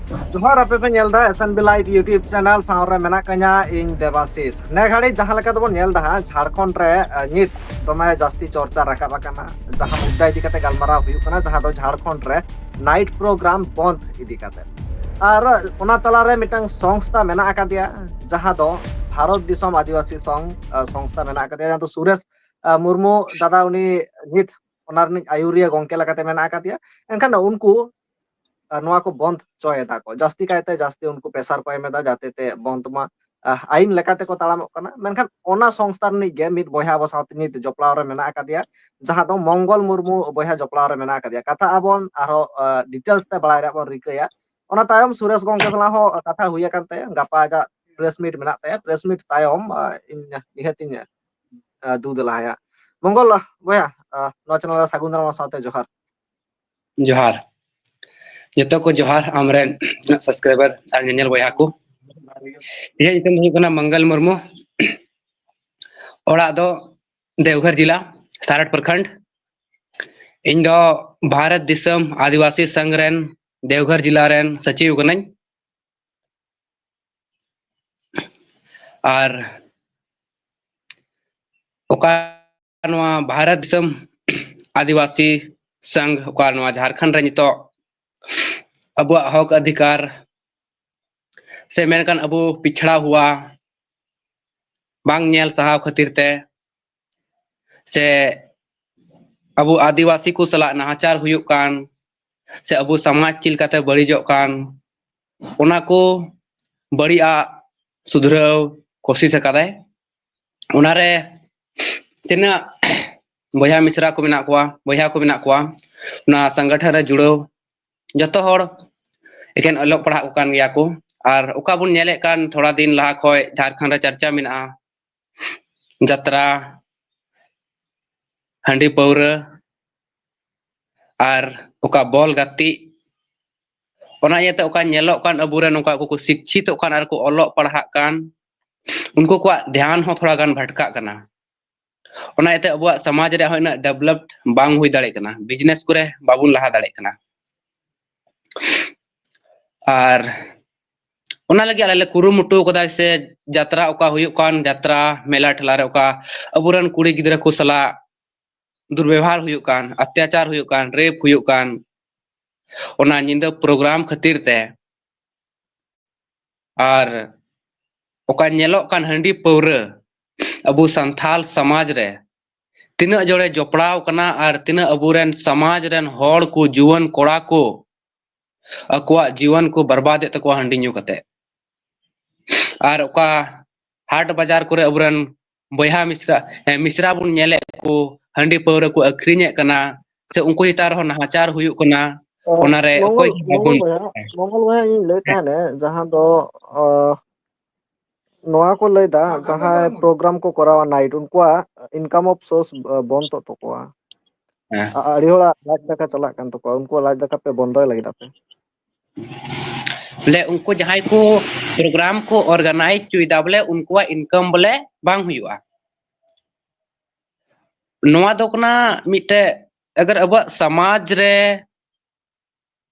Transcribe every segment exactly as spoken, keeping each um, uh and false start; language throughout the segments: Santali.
ᱡᱚᱦᱟᱨ, ᱟᱯᱮ ᱯᱮ ᱧᱮᱞ ᱮᱫᱟ S N B Live YouTube channel, ᱥᱟᱶ ᱨᱮ ᱢᱮᱱᱟᱜ ᱠᱟᱹᱧᱟ ᱤᱧ ᱫᱮᱵᱟᱥᱤᱥ᱾ ᱱᱮ ᱜᱷᱟᱹᱲᱤᱡ ᱡᱟᱦᱟᱸ ᱞᱮᱠᱟ ᱛᱮᱵᱚᱱ ᱧᱮᱞ ᱮᱫᱟ ᱦᱟᱸᱜ, ᱡᱷᱟᱲᱠᱷᱚᱸᱰ ᱨᱮ, ᱟᱸ, ᱱᱤᱛ ᱫᱚᱢᱮ ᱡᱟᱹᱥᱛᱤ ᱪᱚᱨᱪᱟ ᱨᱟᱠᱟᱵ ᱟᱠᱟᱱᱟ, ᱡᱟᱦᱟᱸ ᱢᱩᱫᱽᱫᱟ ᱤᱫᱤ ᱠᱟᱛᱮ ᱜᱟᱞᱢᱟᱨᱟᱣ ᱦᱩᱭᱩᱜ ᱠᱟᱱᱟ, ᱡᱟᱦᱟᱸ ᱫᱚ ᱡᱷᱟᱲᱠᱷᱚᱸᱰ ᱨᱮ night program ᱵᱚᱱᱫ ᱤᱫᱤ ᱠᱟᱛᱮ᱾ ᱟᱨ ᱚᱱᱟ ᱛᱟᱞᱟᱨᱮ ᱢᱤᱫᱴᱟᱝ ᱥᱚᱝᱥᱛᱷᱟ ᱢᱮᱱᱟᱜ ᱟᱠᱟᱫᱮᱭᱟ, ᱡᱟᱦᱟᱸ ᱫᱚ ᱵᱷᱟᱨᱚᱛ ᱫᱤᱥᱚᱢ ᱟᱹᱫᱤᱵᱟᱹᱥᱤ ᱥᱚᱝ-, ᱟᱸ, ᱥᱚᱝᱥᱛᱷᱟ ᱢᱮᱱᱟᱜ ᱟᱠᱟᱫᱮᱭᱟ, ᱡᱟᱦᱟᱸ ᱫᱚ ᱥᱩᱨᱮᱥ, ᱟᱸ, ᱢᱩᱨᱢᱩ ᱫᱟᱫᱟ, ᱩᱱᱤ ᱱᱤᱛ ᱚᱱᱟ ᱨᱤᱱᱤᱡ ᱟᱹᱭᱩᱨᱤᱭᱟᱹ ᱜᱚᱝᱠᱮ ᱞᱮᱠᱟᱛᱮ ᱢᱮᱱᱟᱜ ᱟᱠᱟᱫᱮᱭᱟ᱾ ᱮᱱᱠᱷᱟᱱ ᱩᱱᱠᱩ, ᱟᱸ, ᱱᱚᱣᱟ ᱠᱚ ᱵᱚᱱᱫ ᱦᱚᱪᱚᱭᱮᱫᱟ ᱠᱚ, ᱡᱟᱹᱥᱛᱤ ᱠᱟᱭᱛᱮ ᱡᱟᱹᱥᱛᱤ ᱩᱱᱠᱩ pressure ᱠᱚ ᱮᱢ ᱮᱫᱟ, ᱡᱟᱛᱮ ᱛᱮ ᱵᱚᱱᱫ ᱢᱟ, ᱟᱸ, ᱟᱹᱭᱤᱱ ᱞᱮᱠᱟ ᱛᱮᱠᱚ ᱛᱟᱲᱟᱢᱚᱜ ᱠᱟᱱᱟ᱾ ᱢᱮᱱᱠᱷᱟᱱ ᱚᱱᱟ ᱥᱚᱝᱥᱛᱷᱟ ᱨᱤᱱᱤᱡ ᱜᱮ ᱢᱤᱫ ᱵᱚᱭᱦᱟ ᱟᱵᱚ ᱥᱟᱶᱛᱮ ᱱᱤᱛ ᱡᱚᱯᱲᱟᱣ ᱨᱮ ᱢᱮᱱᱟᱜ ᱟᱠᱟᱫᱮᱭᱟ, ᱡᱟᱦᱟᱸ ᱫᱚ ᱢᱚᱝᱜᱚᱞ ᱢᱩᱨᱢᱩ ᱵᱚᱭᱦᱟ ᱡᱚᱯᱲᱟᱣ ᱨᱮ ᱢᱮᱱᱟᱜ ᱟᱠᱟᱫᱮᱭᱟ᱾ ᱠᱟᱛᱷᱟ ᱟᱵᱚᱱ ᱟᱨᱦᱚᱸ, ᱟᱸ, details ᱛᱮ ᱵᱟᱲᱟᱭ ᱨᱮᱭᱟᱜ ᱵᱚᱱ ᱨᱤᱠᱟᱹᱭᱟ᱾ ᱚᱱᱟ ᱛᱟᱭᱚᱢ ᱥᱩᱨᱮᱥ ᱜᱚᱝᱠᱮ ᱥᱟᱞᱟᱜ ᱦᱚᱸ ᱠᱟᱛᱷᱟ ᱦᱩᱭ ᱟᱠᱟᱱ ᱛᱟᱭᱟ, ᱜᱟᱯᱟ ᱟᱡᱟᱜ press meet ᱢᱮᱱᱟᱜ ᱛᱟᱭᱟ, press meet ᱛᱟᱭᱚᱢ, ᱟᱸ, ᱤᱧ ᱱᱤᱦᱟᱹᱛ ᱤᱧ, ᱟᱸ, ᱫᱩ ᱫᱮᱞᱟᱭᱟ᱾ ᱢᱚᱝᱜᱚᱞ, ᱟᱸ, ᱵᱚᱭᱦᱟ, ᱟᱸ, ᱱᱚᱣᱟ channel ᱨᱮ ᱥᱟᱹᱜᱩᱱ ᱫᱟᱨᱟᱢ ᱥᱟᱶᱛᱮ ᱡᱚᱦᱟᱨ᱾ ᱡᱚᱦᱟᱨ᱾ ᱡᱚᱛᱚ ᱠᱚ ᱡᱚᱦᱟᱨ, ᱟᱢᱨᱮᱱ subscriber ᱟᱨ ᱧᱮᱧᱮᱞ ᱵᱚᱭᱦᱟ ᱠᱚ᱾ ᱤᱧᱟᱹᱜ ᱧᱩᱛᱩᱢ ᱫᱚ ᱦᱩᱭᱩᱜ ᱠᱟᱱᱟ ᱢᱚᱝᱜᱚᱞ ᱢᱩᱨᱢᱩ᱾ ᱚᱲᱟᱜ ᱫᱚ ᱫᱮᱣᱜᱷᱚᱨ ᱡᱮᱞᱟ, ᱥᱟᱨᱟᱴ ᱯᱨᱚᱠᱷᱚᱸᱰ᱾ ᱤᱧ ᱫᱚ ᱵᱷᱟᱨᱚᱛ ᱫᱤᱥᱚᱢ ᱟᱹᱫᱤᱵᱟᱹᱥᱤ ᱥᱚᱝᱜᱷ ᱨᱮᱱ ᱫᱮᱣᱜᱷᱚᱨ ᱡᱮᱞᱟ ᱨᱮᱱ ᱥᱚᱪᱤᱵᱽ ᱠᱟᱹᱱᱟᱹᱧ᱾ ᱟᱨ ᱚᱠᱟ ᱱᱚᱣᱟ ᱵᱷᱟᱨᱚᱛ ᱫᱤᱥᱚᱢ ᱟᱹᱫᱤᱵᱟᱹᱥᱤ ᱥᱚᱝᱜᱷ, ᱚᱠᱟ ᱱᱚᱣᱟ ᱡᱷᱟᱲᱠᱷᱚᱸᱰ ᱨᱮ ᱱᱤᱛᱚᱜ ᱟᱵᱚᱣᱟᱜ ᱦᱚᱠ ᱚᱫᱷᱤᱠᱟᱨ ᱥᱮ ᱢᱮᱱᱠᱷᱟᱱ ᱟᱵᱚ ᱯᱤᱪᱷᱲᱟ ᱦᱩᱣᱟ ᱵᱟᱝ ᱧᱮᱞ ᱥᱟᱦᱟᱣ ᱠᱷᱟᱹᱛᱤᱨ ᱛᱮ, ᱥᱮ ᱟᱵᱚ ᱟᱹᱫᱤᱵᱟᱹᱥᱤ ᱠᱚ ᱥᱟᱞᱟᱜ ᱱᱟᱦᱟᱪᱟᱨ ᱦᱩᱭᱩᱜ ᱠᱟᱱ, ᱥᱮ ᱟᱵᱚ ᱥᱚᱢᱟᱡᱽ ᱪᱮᱫ ᱞᱮᱠᱟᱛᱮ ᱵᱟᱹᱲᱤᱡᱚᱜ ᱠᱟᱱ, ᱚᱱᱟ ᱠᱚ ᱵᱟᱹᱲᱤᱡᱟᱜ ᱥᱩᱫᱷᱨᱟᱹᱣ ᱠᱳᱥᱤᱥ ᱟᱠᱟᱫᱟᱭ᱾ ᱚᱱᱟᱨᱮ ᱛᱤᱱᱟᱹᱜ ᱵᱚᱭᱦᱟ ᱢᱤᱥᱨᱟ ᱠᱚ ᱢᱮᱱᱟᱜ ᱠᱚᱣᱟ, ᱵᱚᱭᱦᱟ ᱠᱚ ᱢᱮᱱᱟᱜ ᱠᱚᱣᱟ, ᱚᱱᱟ ᱥᱚᱝᱜᱚᱴᱷᱚᱱ ᱨᱮ ᱡᱩᱲᱟᱹᱣ ᱡᱚᱛᱚ ᱦᱚᱲ ᱮᱠᱮᱱ ᱚᱞᱚᱜ ᱯᱟᱲᱦᱟᱜ ᱠᱚ ᱠᱟᱱ ᱜᱮᱭᱟ ᱠᱚ᱾ ᱟᱨ ᱚᱠᱟ ᱵᱚᱱ ᱧᱮᱞᱮᱫ ᱠᱟᱱ, ᱛᱷᱚᱲᱟ ᱫᱤᱱ ᱞᱟᱦᱟ ᱠᱷᱚᱱ ᱡᱷᱟᱲᱠᱷᱚᱸᱰ ᱨᱮ ᱪᱟᱨᱪᱟ ᱢᱮᱱᱟᱜᱼᱟ, ᱡᱟᱛᱨᱟ, ᱦᱟᱺᱰᱤ ᱯᱟᱹᱣᱨᱟᱹ ᱟᱨ ᱚᱠᱟ ᱵᱚᱞ ᱜᱟᱛᱮᱜ, ᱚᱱᱟ ᱤᱭᱟᱹᱛᱮ ᱚᱠᱟ ᱧᱮᱞᱚᱜ ᱠᱟᱱ, ᱟᱵᱚᱨᱮᱱ ᱚᱠᱟ ᱠᱚ ᱥᱤᱠᱪᱷᱤᱛᱚᱜ ᱠᱟᱱ ᱟᱨ ᱠᱚ ᱚᱞᱚᱜ ᱯᱟᱲᱦᱟᱜ ᱠᱟᱱ, ᱩᱱᱠᱩ ᱠᱚᱣᱟᱜ ᱫᱷᱮᱭᱟᱱ ᱦᱚᱸ ᱛᱷᱚᱲᱟ ᱜᱟᱱ ᱵᱷᱟᱴᱠᱟᱜ ᱠᱟᱱᱟ᱾ ᱚᱱᱟ ᱤᱭᱟᱹᱛᱮ ᱟᱵᱚᱣᱟᱜ ᱥᱚᱢᱟᱡᱽ ᱨᱮᱭᱟᱜ ᱦᱚᱸ ᱩᱱᱟᱹᱜ develop ᱵᱟᱝ ᱦᱩᱭ ᱫᱟᱲᱮᱭᱟᱜ ᱠᱟᱱᱟ, business ᱠᱚᱨᱮ ᱵᱟᱵᱚᱱ ᱞᱟᱦᱟ ᱫᱟᱲᱮᱭᱟᱜ ᱠᱟᱱᱟ᱾ ᱟᱨ ᱚᱱᱟ ᱞᱟᱹᱜᱤᱫ ᱟᱞᱮ ᱞᱮ ᱠᱩᱨᱩᱢᱩᱴᱩ ᱠᱟᱫᱟ ᱥᱮ ᱡᱟᱛᱨᱟ ᱚᱠᱟ ᱦᱩᱭᱩᱜ ᱠᱟᱱ, ᱡᱟᱛᱨᱟ ᱢᱮᱞᱟ ᱴᱷᱮᱞᱟ ᱨᱮ ᱚᱠᱟ ᱟᱵᱚᱨᱮᱱ ᱠᱩᱲᱤ ᱜᱤᱫᱽᱨᱟᱹ ᱠᱚ ᱥᱟᱞᱟᱜ ᱫᱩᱨᱵᱮᱣᱦᱟᱨ ᱦᱩᱭᱩᱜ ᱠᱟᱱ, ᱚᱛᱛᱟᱪᱟᱨ ᱦᱩᱭᱩᱜ ᱠᱟᱱ, ᱨᱮᱯ ᱦᱩᱭᱩᱜ ᱠᱟᱱ, ᱚᱱᱟ ᱧᱤᱫᱟᱹ ᱯᱨᱳᱜᱨᱟᱢ ᱠᱷᱟᱹᱛᱤᱨ ᱛᱮ, ᱟᱨ ᱚᱠᱟ ᱧᱮᱞᱚᱜ ᱠᱟᱱ ᱦᱟᱺᱰᱤ ᱯᱟᱹᱣᱨᱟᱹ ᱟᱵᱚ ᱥᱟᱱᱛᱟᱞ ᱥᱚᱢᱟᱡᱽ ᱨᱮ ᱛᱤᱱᱟᱹᱜ ᱡᱳᱨᱮ ᱡᱚᱯᱲᱟᱣ ᱠᱟᱱᱟ ᱟᱨ ᱛᱤᱱᱟᱹᱜ ᱟᱵᱚᱨᱮᱱ ᱥᱚᱢᱟᱡᱽ ᱨᱮᱱ ᱦᱚᱲ ᱠᱚ, ᱡᱩᱣᱟᱹᱱ ᱠᱚᱲᱟ ᱠᱚ ᱟᱠᱚᱣᱟᱜ ᱡᱤᱭᱚᱱ ᱠᱚ ᱵᱟᱨᱵᱟᱫᱮᱫ ᱛᱟᱠᱚᱣᱟ ᱦᱟᱺᱰᱤ ᱧᱩ ᱠᱟᱛᱮ᱾ ᱟᱨ ᱚᱠᱟ ᱦᱟᱴ ᱵᱟᱡᱟᱨ ᱠᱚᱨᱮ ᱟᱵᱚᱨᱮᱱ ᱵᱚᱭᱦᱟ ᱢᱤᱥᱨᱟ, ᱦᱮᱸ, ᱢᱤᱥᱨᱟ ᱵᱚᱱ ᱧᱮᱞᱮᱫ ᱠᱚ ᱦᱟᱺᱰᱤ ᱯᱟᱹᱣᱨᱟᱹ ᱠᱚ ᱟᱹᱠᱷᱨᱤᱧᱮᱫ ᱠᱟᱱᱟ, ᱥᱮ ᱩᱱᱠᱩ ᱪᱮᱛᱟᱱ ᱨᱮᱦᱚᱸ ᱱᱟᱦᱟᱪᱟᱨ ᱦᱩᱭᱩᱜ ᱠᱟᱱᱟ, ᱚ, ᱚᱱᱟᱨᱮ ᱚᱠᱚᱭ ᱢᱚᱝᱜᱚᱞ ᱜᱮ ᱢᱚᱝᱜᱚᱞ ᱵᱟᱵᱚᱱ ᱵᱚᱭᱦᱟ, ᱢᱚᱝᱜᱚᱞ ᱵᱚᱭᱦᱟ, ᱤᱧ ᱞᱟᱹᱭ ᱛᱟᱦᱮᱱᱟ, ᱡᱟᱦᱟᱸ ᱫᱚ, ᱚ, ᱱᱚᱣᱟ ᱠᱚ ᱞᱟᱹᱭᱫᱟ, ᱡᱟᱦᱟᱸᱭ ᱯᱨᱳᱜᱨᱟᱢ ᱠᱚ ᱠᱚᱨᱟᱣᱟ ᱱᱟᱭᱤᱴ, ᱩᱱᱠᱩᱣᱟᱜ ᱤᱱᱠᱟᱢ ᱚᱯᱷ ᱥᱳᱨᱥ ᱵᱚᱱᱫᱚᱜ ᱛᱟᱠᱚᱣᱟ᱾ ᱦᱮᱸ᱾ ᱟ- ᱟᱹᱰᱤ ᱦᱚᱲᱟᱜ ᱞᱟᱡ ᱫᱟᱠᱟ ᱪᱟᱞᱟᱜ ᱠᱟᱱ ᱛᱟᱠᱚᱣᱟ, ᱩᱱᱠᱩᱣᱟᱜ ᱞᱟᱡ ᱫᱟᱠᱟ ᱯᱮ ᱵᱚᱱᱫᱚᱭ ᱞᱟᱹᱜᱤᱫ ᱟᱯᱮ᱾ ᱵᱚᱞᱮ ᱩᱱᱠᱩ ᱡᱟᱦᱟᱸᱭ ᱠᱚ ᱯᱨᱳᱜᱨᱟᱢ ᱠᱚ ᱚᱨᱜᱟᱱᱟᱭᱤᱡᱽ ᱦᱚᱪᱚᱭᱮᱫᱟ, ᱵᱚᱞᱮ ᱩᱱᱠᱩᱣᱟᱜ ᱤᱱᱠᱟᱢ ᱵᱚᱞᱮ ᱵᱟᱝ ᱦᱩᱭᱩᱜᱼᱟ᱾ ᱱᱚᱣᱟ ᱫᱚ ᱠᱟᱱᱟ ᱢᱤᱫᱴᱮᱡ, ᱟᱜᱟᱨ ᱟᱵᱚᱣᱟᱜ ᱥᱚᱢᱟᱡᱽ ᱨᱮ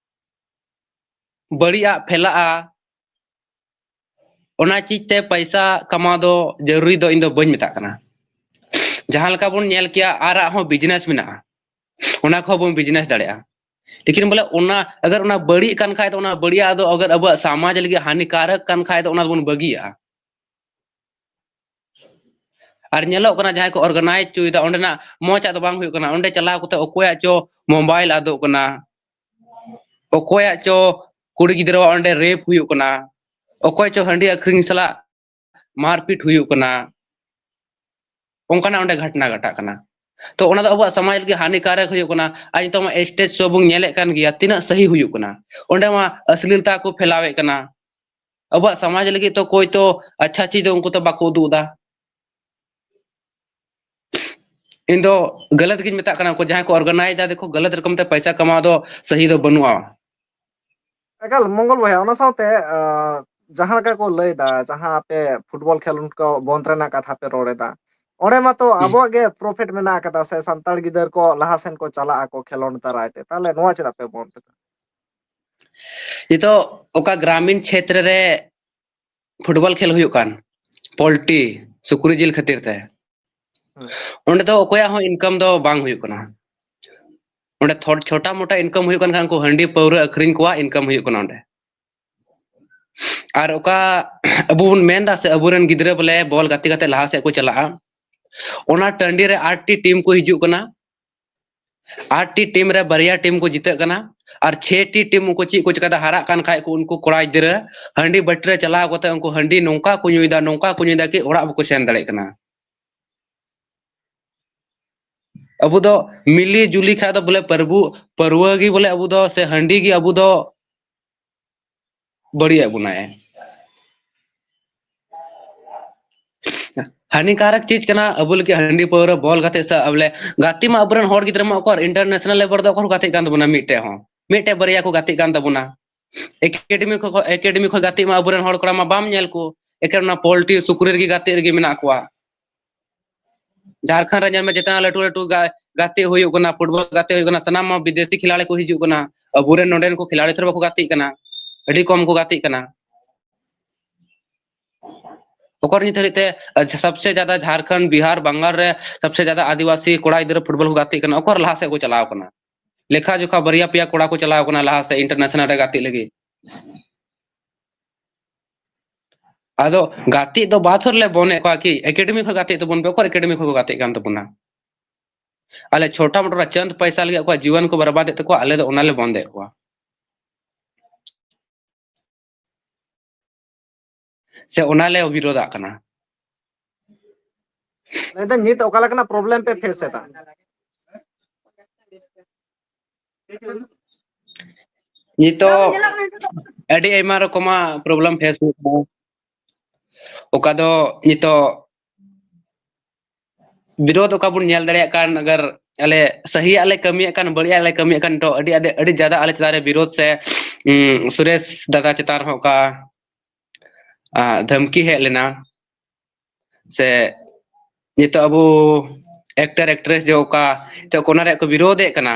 ᱵᱟᱹᱲᱤᱡ ᱟᱜ ᱯᱷᱮᱞᱟᱜᱼᱟ, ᱚᱱᱟ ᱪᱤᱡ ᱛᱮ ᱯᱟᱭᱥᱟ ᱠᱟᱢᱟᱣ ᱫᱚ ᱡᱟᱹᱨᱩᱨᱤ ᱫᱚ ᱤᱧ ᱫᱚ ᱵᱟᱹᱧ ᱢᱮᱛᱟᱜ ᱠᱟᱱᱟ᱾ ᱡᱟᱦᱟᱸ ᱞᱮᱠᱟ ᱵᱚᱱ ᱧᱮᱞ ᱠᱮᱭᱟ, ᱟᱨᱟᱜ ᱦᱚᱸ ᱵᱤᱡᱽᱱᱮᱥ ᱢᱮᱱᱟᱜᱼᱟ, ᱚᱱᱟ ᱠᱚᱦᱚᱸ ᱵᱚᱱ ᱵᱤᱡᱽᱱᱮᱥ ᱫᱟᱲᱮᱭᱟᱜᱼᱟ᱾ ᱞᱮᱠᱤᱱ ᱵᱚᱞᱮ ᱚᱱᱟ, ᱟᱜᱟᱨ ᱚᱱᱟ ᱵᱟᱹᱲᱤᱡ ᱠᱟᱱ ᱠᱷᱟᱡ ᱫᱚ, ᱚᱱᱟ ᱵᱟᱹᱲᱤᱡᱟᱜ ᱫᱚ ᱟᱜᱟᱨ ᱟᱵᱚᱣᱟᱜ ᱥᱚᱢᱟᱡᱽ ᱞᱟᱹᱜᱤᱫ ᱦᱟᱹᱱᱤᱠᱟᱨᱚᱠ ᱠᱟᱱ ᱠᱷᱟᱡ ᱫᱚ, ᱚᱱᱟ ᱫᱚᱵᱚᱱ ᱵᱟᱹᱜᱤᱭᱟᱜᱼᱟ᱾ ᱟᱨ ᱧᱮᱞᱚᱜ ᱠᱟᱱᱟ, ᱡᱟᱦᱟᱸᱭ ᱠᱚ ᱚᱨᱜᱟᱱᱟᱭᱤᱡᱽ ᱦᱚᱪᱚᱭᱮᱫᱟ, ᱚᱸᱰᱮᱱᱟᱜ ᱢᱚᱡᱽ ᱟᱜ ᱫᱚ ᱵᱟᱝ ᱦᱩᱭᱩᱜ ᱠᱟᱱᱟ᱾ ᱚᱸᱰᱮ ᱪᱟᱞᱟᱣ ᱠᱟᱛᱮ ᱚᱠᱚᱭᱟᱜ ᱪᱚ ᱢᱳᱵᱟᱭᱤᱞ ᱟᱫᱚᱜ ᱠᱟᱱᱟ, ᱚᱠᱚᱭᱟᱜ ᱪᱚ ᱠᱩᱲᱤ ᱜᱤᱫᱽᱨᱟᱹᱣᱟᱜ ᱚᱸᱰᱮ ᱨᱮᱯ ᱦᱩᱭᱩᱜ ᱠᱟᱱᱟ, ᱚᱠᱚᱭ ᱪᱚ ᱦᱟᱺᱰᱤ ᱟᱹᱠᱷᱨᱤᱧ ᱥᱟᱞᱟᱜ ᱢᱟᱨᱯᱤᱴ ᱦᱩᱭᱩᱜ ᱠᱟᱱᱟ, ᱚᱱᱠᱟᱱᱟᱜ ᱚᱸᱰᱮ ᱜᱷᱚᱴᱱᱟ ᱜᱷᱚᱴᱟᱜ ᱠᱟᱱᱟ᱾ ᱛᱚ ᱚᱱᱟ ᱫᱚ ᱟᱵᱚᱣᱟᱜ ᱥᱚᱢᱟᱡᱽ ᱞᱟᱹᱜᱤᱫ ᱦᱟᱹᱱᱤᱠᱟᱨᱚᱠ ᱦᱩᱭᱩᱜ ᱠᱟᱱᱟ᱾ ᱟᱨ ᱱᱤᱛᱚᱜ ᱢᱟ ᱥᱴᱮᱡᱽ ᱥᱳ ᱵᱚᱱ ᱧᱮᱞᱮᱫ ᱠᱟᱱ ᱜᱮᱭᱟ, ᱛᱤᱱᱟᱹᱜ ᱥᱟᱹᱦᱤ ᱦᱩᱭᱩᱜ ᱠᱟᱱᱟ, ᱚᱸᱰᱮ ᱢᱟ ᱚᱥᱞᱤᱞᱛᱟ ᱠᱚ ᱯᱷᱮᱞᱟᱣᱮᱫ ᱠᱟᱱᱟ᱾ ᱟᱵᱚᱣᱟᱜ ᱥᱚᱢᱟᱡᱽ ᱞᱟᱹᱜᱤᱫ ᱛᱚ ᱠᱚᱭ ᱛᱚ ᱟᱪᱪᱷᱟ ᱪᱤᱡᱽ ᱫᱚ ᱩᱱᱠᱩ ᱛᱚ ᱵᱟᱠᱚ ᱩᱫᱩᱜ ᱮᱫᱟ᱾ ᱤᱧ ᱫᱚ ᱜᱟᱞᱟᱛ ᱜᱤᱧ ᱢᱮᱛᱟᱜ ᱠᱟᱱᱟ, ᱩᱱᱠᱩ ᱡᱟᱦᱟᱸᱭ ᱠᱚ ᱚᱨᱜᱟᱱᱟᱭᱤᱡᱽ ᱫᱟ, ᱫᱮᱠᱷᱚ, ᱜᱟᱞᱟᱛ ᱨᱚᱠᱚᱢ ᱛᱮ ᱯᱚᱭᱥᱟ ᱠᱟᱢᱟᱣ ᱫᱚ ᱥᱟᱹᱦᱤ ᱫᱚ ᱵᱟᱹᱱᱩᱜᱼᱟ᱾ ᱮᱠᱟᱞ ᱢᱚᱝᱜᱚᱞ ᱵᱚᱭᱦᱟ, ᱚᱱᱟ ᱥᱟᱶᱛᱮ, ᱟᱸ, ᱡᱟᱦᱟᱸ ᱞᱮᱠᱟ ᱠᱚ ᱞᱟᱹᱭ ᱮᱫᱟ, ᱡᱟᱦᱟᱸ ᱟᱯᱮ ᱯᱷᱩᱴᱵᱚᱞ ᱠᱷᱮᱞᱳᱰ ᱠᱚ ᱵᱚᱱᱫ ᱨᱮᱱᱟᱜ ᱠᱟᱛᱷᱟ ᱯᱮ ᱨᱚᱲ ᱮᱫᱟ, ᱚᱸᱰᱮ ᱢᱟᱛᱚ ᱦᱩᱸ᱾ ᱟᱵᱚᱣᱟᱜ ᱜᱮ ᱯᱨᱚᱯᱷᱤᱴ ᱢᱮᱱᱟᱜ ᱟᱠᱟᱫᱟ, ᱥᱮ ᱥᱟᱱᱛᱟᱲ ᱜᱤᱫᱟᱹᱨ ᱠᱚ ᱞᱟᱦᱟ ᱥᱮᱱ ᱠᱚ ᱪᱟᱞᱟᱜ ᱟᱠᱚ ᱠᱷᱮᱞᱳᱰ ᱫᱟᱨᱟᱭ ᱛᱮ, ᱛᱟᱦᱞᱮ ᱱᱚᱣᱟ ᱪᱮᱫᱟᱜ ᱯᱮ ᱵᱚᱱᱫ ᱮᱫᱟ? ᱱᱤᱛᱚᱜ ᱚᱠᱟ ᱜᱨᱟᱢᱤᱱ ᱪᱷᱮᱛᱨᱚ ᱨᱮ ᱯᱷᱩᱴᱵᱚᱞ ᱠᱷᱮᱞ ᱦᱩᱭᱩᱜ ᱠᱟᱱ, ᱯᱳᱞᱴᱤ, ᱥᱩᱠᱨᱤ ᱡᱤᱞ ᱠᱷᱟᱹᱛᱤᱨ ᱛᱮ, ᱦᱩᱸ᱾ ᱚᱸᱰᱮ ᱫᱚ ᱚᱠᱚᱭᱟᱜ ᱦᱚᱸ ᱤᱱᱠᱟᱢ ᱫᱚ ᱵᱟᱝ ᱦᱩᱭᱩᱜ ᱠᱟᱱᱟ᱾ ᱚᱸᱰᱮ ᱛᱷᱚ-, ᱪᱷᱳᱴᱟ ᱢᱳᱴᱟ ᱤᱱᱠᱟᱢ ᱦᱩᱭᱩᱜ ᱠᱟᱱ ᱠᱷᱟᱱ, ᱩᱱᱠᱩ ᱦᱟᱺᱰᱤ ᱯᱟᱹᱣᱨᱟᱹ ᱟᱹᱠᱷᱨᱤᱧ ᱠᱚᱣᱟᱜ ᱤᱱᱠᱟᱢ ᱦᱩᱭᱩᱜ ᱠᱟᱱᱟ ᱚᱸᱰᱮ᱾ ᱟᱨ ᱚᱠᱟ ᱟᱵᱚ ᱵᱚᱱ ᱢᱮᱱ ᱮᱫᱟ ᱥᱮ, ᱟᱵᱚᱨᱮᱱ ᱜᱤᱫᱽᱨᱟᱹ ᱵᱚᱞᱮ ᱵᱚᱞ ᱜᱟᱛᱮ ᱠᱟᱛᱮ ᱞᱟᱦᱟ ᱥᱮᱫ ᱠᱚ ᱪᱟᱞᱟᱜᱼᱟ, ᱚᱱᱟ ᱴᱟᱺᱰᱤ ᱨᱮ ᱟᱴ ᱴᱤ ᱴᱤᱢ ᱠᱚ ᱦᱤᱡᱩᱜ ᱠᱟᱱᱟ, ᱟᱴ ᱴᱤ ᱴᱤᱢ ᱨᱮ ᱵᱟᱨᱭᱟ ᱴᱤᱢ ᱠᱚ ᱡᱤᱛᱟᱹᱜ ᱠᱟᱱᱟ, ᱟᱨ ᱪᱷᱮ ᱴᱤ ᱴᱤᱢ ᱩᱱᱠᱩ ᱪᱮᱫ ᱠᱚ ᱪᱤᱠᱟᱹᱭᱫᱟ, ᱦᱟᱨᱟᱜ ᱠᱟᱱ ᱠᱷᱟᱡ ᱠᱚ ᱩᱱᱠᱩ ᱠᱚᱲᱟ ᱜᱤᱫᱽᱨᱟᱹ ᱦᱟᱺᱰᱤ ᱵᱟᱹᱴᱤ ᱨᱮ ᱪᱟᱞᱟᱣ ᱠᱟᱛᱮ ᱩᱱᱠᱩ ᱦᱟᱺᱰᱤ ᱱᱚᱝᱠᱟ ᱠᱚ ᱧᱩᱭᱫᱟ, ᱱᱚᱝᱠᱟ ᱠᱚ ᱧᱩᱭᱫᱟ ᱠᱤ ᱚᱲᱟᱜ ᱵᱟᱠᱚ ᱥᱮᱱ ᱫᱟᱲᱮᱭᱟᱜ ᱠᱟᱱᱟ᱾ ᱟᱵᱚ ᱫᱚ ᱢᱤᱞᱤ ᱡᱩᱞᱤ ᱠᱷᱟᱡ ᱫᱚ ᱵᱚᱞᱮ ᱯᱟᱹᱨᱵᱩ-, ᱯᱟᱹᱨᱣᱟᱹ ᱜᱮ ᱵᱚᱞᱮ ᱟᱵᱚ ᱫᱚ, ᱥᱮ ᱦᱟᱺᱰᱤ ᱜᱮ ᱟᱵᱚ ᱫᱚ ᱵᱟᱹᱲᱤᱡ ᱮᱫ ᱵᱚᱱᱟᱭ᱾ ᱦᱟᱹᱱᱤᱠᱟᱨᱚᱠ ᱪᱤᱡᱽ ᱠᱟᱱᱟ ᱟᱵᱚ ᱞᱟᱹᱜᱤᱫ ᱦᱟᱺᱰᱤ ᱯᱟᱹᱣᱨᱟᱹ, ᱵᱚᱞ ᱜᱟᱛᱮᱜ ᱥᱮ ᱵᱚᱞᱮ ᱜᱟᱛᱮ ᱢᱟ ᱟᱵᱚᱨᱮᱱ ᱦᱚᱲ ᱜᱤᱫᱽᱨᱟᱹ ᱢᱟ ᱚᱠᱚᱨ international level ᱨᱮᱫᱚ ᱚᱠᱚᱨ ᱠᱚ ᱜᱟᱛᱮᱜ ᱠᱟᱱ ᱛᱟᱵᱚᱱᱟ, ᱢᱤᱫᱴᱮᱡ ᱦᱚᱸ, ᱢᱤᱫᱴᱮᱡ ᱵᱟᱨᱭᱟ ᱠᱚ ᱜᱟᱛᱮᱜ ᱠᱟᱱ ᱛᱟᱵᱚᱱᱟ᱾ ᱮᱠᱟᱰᱮᱢᱤ ᱠᱷᱚᱡ, ᱮᱠᱟᱰᱮᱢᱤ ᱠᱷᱚᱡ ᱜᱟᱛᱮᱜ ᱢᱟ ᱟᱵᱚᱨᱮᱱ ᱦᱚᱲ ᱠᱚᱲᱟ ᱢᱟ ᱵᱟᱢ ᱧᱮᱞ ᱠᱚ, ᱮᱠᱮᱱ ᱚᱱᱟ ᱯᱳᱞᱴᱤ ᱥᱩᱠᱨᱤ ᱨᱮᱜᱮ ᱜᱟᱛᱮᱜ ᱨᱮᱜᱮ ᱢᱮᱱᱟᱜ ᱠᱚᱣᱟ᱾ ᱡᱷᱟᱲᱠᱷᱚᱸᱰ ᱨᱮ ᱧᱮᱞ ᱢᱮ, ᱡᱮᱛᱮᱱᱟᱜ ᱞᱟᱹᱴᱩ ᱞᱟᱹᱴᱩ ᱜᱟ-, ᱜᱟᱛᱮᱜ ᱦᱩᱭᱩᱜ ᱠᱟᱱᱟ, ᱯᱷᱩᱴᱵᱚᱞ ᱜᱟᱛᱮᱜ ᱦᱩᱭᱩᱜ ᱠᱟᱱᱟ, ᱥᱟᱱᱟᱢ ᱢᱟ ᱵᱤᱫᱮᱥᱤ ᱠᱷᱤᱞᱟᱲᱤ ᱠᱚ ᱦᱤᱡᱩᱜ ᱠᱟᱱᱟ᱾ ᱟᱵᱚᱨᱮᱱ ᱱᱚᱰᱮᱱ ᱠᱚ ᱠᱷᱤᱞᱟᱲᱤ ᱛᱷᱚᱲᱟ ᱵᱟᱠᱚ ᱜᱟᱛᱮᱜ ᱠᱟᱱᱟ, ᱟᱹᱰᱤ ᱠᱚᱢ ᱠᱚ ᱜᱟᱛᱮᱜ ᱠᱟᱱᱟ᱾ ᱚᱠᱚᱨ ᱱᱤᱛ ᱦᱟᱹᱨᱤᱡ ᱛᱮ, ᱟᱪᱪᱷᱟ, ᱥᱚᱵᱥᱮ ᱡᱟᱫᱟ ᱡᱷᱟᱲᱠᱷᱚᱸᱰ, ᱵᱤᱦᱟᱨ, ᱵᱟᱝᱜᱟᱞ ᱨᱮ ᱥᱚᱵᱥᱮ ᱡᱟᱫᱟ ᱟᱹᱫᱤᱵᱟᱹᱥᱤ ᱠᱚᱲᱟ ᱜᱤᱫᱽᱨᱟᱹ ᱯᱷᱩᱴᱵᱚᱞ ᱠᱚ ᱜᱟᱛᱮᱜ ᱠᱟᱱᱟ, ᱚᱠᱚᱨ ᱞᱟᱦᱟ ᱥᱮᱫ ᱠᱚ ᱪᱟᱞᱟᱣ ᱠᱟᱱᱟ? ᱞᱮᱠᱷᱟ ᱡᱚᱠᱷᱟ ᱵᱟᱨᱭᱟ ᱯᱮᱭᱟ ᱠᱚᱲᱟ ᱠᱚ ᱪᱟᱞᱟᱣ ᱠᱟᱱᱟ ᱞᱟᱦᱟ ᱥᱮᱫ international ᱨᱮ ᱜᱟᱛᱮᱜ ᱞᱟᱹᱜᱤᱫ᱾ ᱟᱫᱚ ᱜᱟᱛᱮᱜ ᱫᱚ ᱵᱟᱫ ᱦᱚᱨ ᱞᱮ ᱵᱚᱱ ᱮᱫ ᱠᱚᱣᱟ ᱠᱤ? ᱮᱠᱟᱰᱮᱢᱤ ᱠᱷᱚᱱ ᱜᱟᱛᱮᱜ ᱛᱟᱵᱚᱱ ᱯᱮ, ᱚᱠᱚᱨ ᱮᱠᱟᱰᱮᱢᱤ ᱠᱷᱚᱱ ᱠᱚ ᱜᱟᱛᱮᱜ ᱠᱟᱱ ᱛᱟᱵᱚᱱᱟ? ᱟᱞᱮ ᱪᱷᱳᱴᱟ ᱢᱳᱴᱟ ᱪᱟᱸᱫ ᱯᱚᱭᱥᱟ ᱞᱟᱹᱜᱤᱫ ᱟᱠᱚᱣᱟᱜ ᱡᱤᱭᱚᱱ ᱠᱚ ᱵᱚᱨᱵᱟᱫ ᱮᱫ ᱛᱟᱠᱚᱣᱟ, ᱟᱞᱮ ᱫᱚ ᱚᱱᱟ ᱞᱮ ᱵᱚᱱᱫ ᱮᱫ ᱠᱚᱣᱟ᱾ ᱥᱮ ᱚᱱᱟ ᱞᱮ ᱵᱤᱨᱳᱫᱷᱟᱜ ᱠᱟᱱᱟ᱾ ᱞᱟᱹᱭᱫᱟᱹᱧ, ᱱᱤᱛ ᱚᱠᱟ ᱞᱮᱠᱟᱱᱟᱜ problem ᱯᱮ face ᱮᱫᱟ? ᱱᱤᱛᱚᱜ ᱟᱹᱰᱤ ᱟᱭᱢᱟ ᱨᱚᱠᱚᱢᱟᱜ problem face ᱦᱩᱭᱩᱜ ᱠᱟᱱᱟ᱾ ᱚᱠᱟ ᱫᱚ ᱱᱤᱛᱚᱜ ᱵᱤᱨᱳᱫᱷ ᱚᱠᱟ ᱵᱚᱱ ᱧᱮᱞ ᱫᱟᱲᱮᱭᱟᱜ ᱠᱟᱱ, ᱟᱜᱟᱨ ᱟᱞᱮ ᱥᱟᱹᱦᱤᱭᱟᱜ ᱞᱮ ᱠᱟᱹᱢᱤᱭᱮᱫ ᱠᱟᱱ, ᱵᱟᱹᱲᱤᱡᱟᱜ ᱞᱮ ᱠᱟᱹᱢᱤᱭᱮᱫ ᱠᱟᱱ, ᱱᱤᱛᱚᱜ ᱟᱹᱰᱤ, ᱟᱹᱰᱤ, ᱟᱹᱰᱤ ᱡᱟᱫᱟ ᱟᱞᱮ ᱪᱮᱛᱟᱱ ᱨᱮ ᱵᱤᱨᱳᱫᱷ ᱥᱮ, ᱩᱸ, ᱥᱩᱨᱮᱥ ᱫᱟᱫᱟ ᱪᱮᱛᱟᱱ ᱨᱮᱦᱚᱸ ᱚᱠᱟ, ᱟ, ᱫᱷᱟᱢᱠᱤ ᱦᱮᱡ ᱞᱮᱱᱟ᱾ ᱥᱮ ᱱᱤᱛᱚᱜ ᱟᱵᱚ actor actress ᱡᱮ ᱚᱠᱟ ᱱᱤᱛᱚᱜ ᱚᱱᱟ ᱨᱮᱭᱟᱜ ᱠᱚ ᱵᱤᱨᱳᱫᱷ ᱮᱫ ᱠᱟᱱᱟ,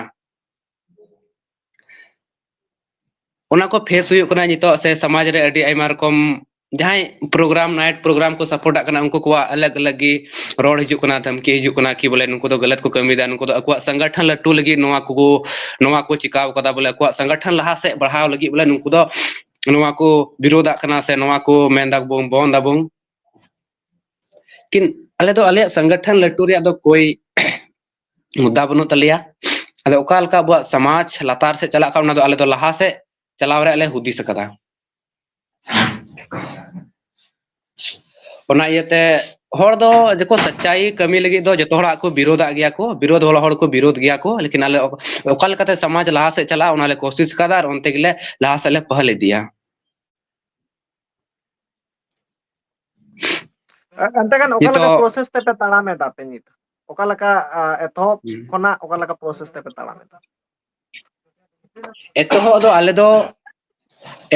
ᱚᱱᱟ ᱠᱚ ᱯᱷᱮᱥ ᱦᱩᱭᱩᱜ ᱠᱟᱱᱟ ᱱᱤᱛᱚᱜ, ᱥᱮ ᱥᱚᱢᱟᱡᱽ ᱨᱮ ᱟᱹᱰᱤ ᱟᱭᱢᱟ ᱨᱚᱠᱚᱢ ᱡᱟᱦᱟᱸᱭ ᱯᱨᱳᱜᱨᱟᱢ, ᱱᱟᱭᱤᱴ ᱯᱨᱳᱜᱨᱟᱢ ᱠᱚ ᱥᱟᱯᱳᱨᱴᱟᱜ ᱠᱟᱱᱟ, ᱩᱱᱠᱩ ᱠᱚᱣᱟᱜ ᱟᱞᱟᱜᱽ ᱟᱞᱟᱜᱽ ᱜᱮ ᱨᱚᱲ ᱦᱤᱡᱩᱜ ᱠᱟᱱᱟ, ᱫᱷᱟᱢᱠᱤ ᱦᱤᱡᱩᱜ ᱠᱟᱱᱟ ᱠᱤ ᱵᱚᱞᱮ ᱱᱩᱠᱩ ᱫᱚ ᱜᱟᱞᱟᱛ ᱠᱚ ᱠᱟᱹᱢᱤᱭᱮᱫᱟ, ᱱᱩᱠᱩ ᱫᱚ ᱟᱠᱚᱣᱟᱜ ᱥᱚᱝᱜᱚᱴᱷᱚᱱ ᱞᱟᱹᱴᱩ ᱞᱟᱹᱜᱤᱫ ᱱᱚᱣᱟ ᱠᱚ, ᱱᱚᱣᱟ ᱠᱚ ᱪᱤᱠᱟᱣ ᱠᱟᱫᱟ, ᱵᱚᱞᱮ ᱟᱠᱚᱣᱟᱜ ᱥᱚᱝᱜᱚᱴᱷᱚᱱ ᱞᱟᱦᱟ ᱥᱮᱫ ᱵᱟᱲᱦᱟᱣ ᱞᱟᱹᱜᱤᱫ ᱵᱚᱞᱮ ᱱᱩᱠᱩ ᱫᱚ ᱱᱚᱣᱟ ᱠᱚ ᱵᱤᱨᱳᱫᱟᱜ ᱠᱟᱱᱟ ᱥᱮ ᱱᱚᱣᱟ ᱠᱚ ᱢᱮᱱ ᱫᱟᱵᱚᱱ ᱵᱚᱱᱫ ᱟᱵᱚᱱ᱾ ᱠᱤᱱ ᱟᱞᱮ ᱫᱚ ᱟᱞᱮᱭᱟᱜ ᱥᱚᱝᱜᱚᱴᱷᱚᱱ ᱞᱟᱹᱴᱩ ᱨᱮᱭᱟᱜ ᱫᱚ ᱠᱳᱭ ᱢᱩᱫᱫᱟ ᱵᱟᱹᱱᱩᱜ ᱛᱟᱞᱮᱭᱟ᱾ ᱟᱫᱚ ᱚᱠᱟ ᱞᱮᱠᱟ ᱟᱵᱚᱣᱟᱜ ᱥᱚᱢᱟᱡᱽ ᱞᱟᱛᱟᱨ ᱥᱮᱫ ᱪᱟᱞᱟᱜ ᱠᱷᱟᱱ, ᱚᱱᱟ ᱫᱚ ᱟᱞᱮ ᱫᱚ ᱞᱟᱦᱟ ᱥᱮᱫ ᱪᱟᱞᱟᱣ ᱨᱮᱭᱟᱜ ᱞᱮ ᱦᱩᱫᱤᱥ ᱟᱠᱟᱫᱟ᱾ ᱚᱱᱟ ᱤᱭᱟᱹᱛᱮ ᱦᱚᱲ ᱫᱚ ᱡᱮᱠᱚ ᱥᱟᱪᱟᱭ ᱠᱟᱹᱢᱤ ᱞᱟᱹᱜᱤᱫ ᱫᱚ ᱡᱚᱛᱚ ᱦᱚᱲᱟᱜ ᱠᱚ ᱵᱤᱨᱳᱫᱟᱜ ᱜᱮᱭᱟ ᱠᱚ, ᱵᱤᱨᱳᱫ ᱦᱚᱲ, ᱦᱚᱲ ᱠᱚ ᱵᱤᱨᱳᱫ ᱜᱮᱭᱟ ᱠᱚ, ᱞᱮᱠᱤᱱ ᱟᱞᱮ ᱚᱠᱟ ᱞᱮᱠᱟᱛᱮ ᱥᱚᱢᱟᱡᱽ ᱞᱟᱦᱟ ᱥᱮᱫ ᱪᱟᱞᱟᱜᱼᱟ, ᱚᱱᱟ ᱞᱮ ᱠᱳᱥᱤᱥ ᱠᱟᱫᱟ ᱟᱨ ᱚᱱᱛᱮ ᱜᱮᱞᱮ ᱞᱟᱦᱟ ᱥᱮᱫ ᱞᱮ ᱯᱟᱹᱦᱟᱞ ᱤᱫᱤᱭᱟ᱾ ᱮᱱᱛᱮ ᱠᱷᱟᱱ ᱚᱠᱟ ᱞᱮᱠᱟ ᱱᱤᱛᱚᱜ ᱯᱨᱚᱥᱮᱥ ᱛᱮᱯᱮ ᱛᱟᱲᱟᱢ ᱮᱫᱟ ᱟᱯᱮ ᱱᱤᱛ? ᱚᱠᱟ ᱞᱮᱠᱟ, ᱟ, ᱮᱛᱚᱦᱚᱵ ᱦᱩᱸ᱾ ᱠᱷᱚᱱᱟᱜ ᱚᱠᱟ ᱞᱮᱠᱟ ᱯᱨᱚᱥᱮᱥ ᱛᱮᱯᱮ ᱛᱟᱲᱟᱢ ᱮᱫᱟ? ᱮᱛᱚᱦᱚᱵ ᱫᱚ ᱟᱞᱮ ᱫᱚ,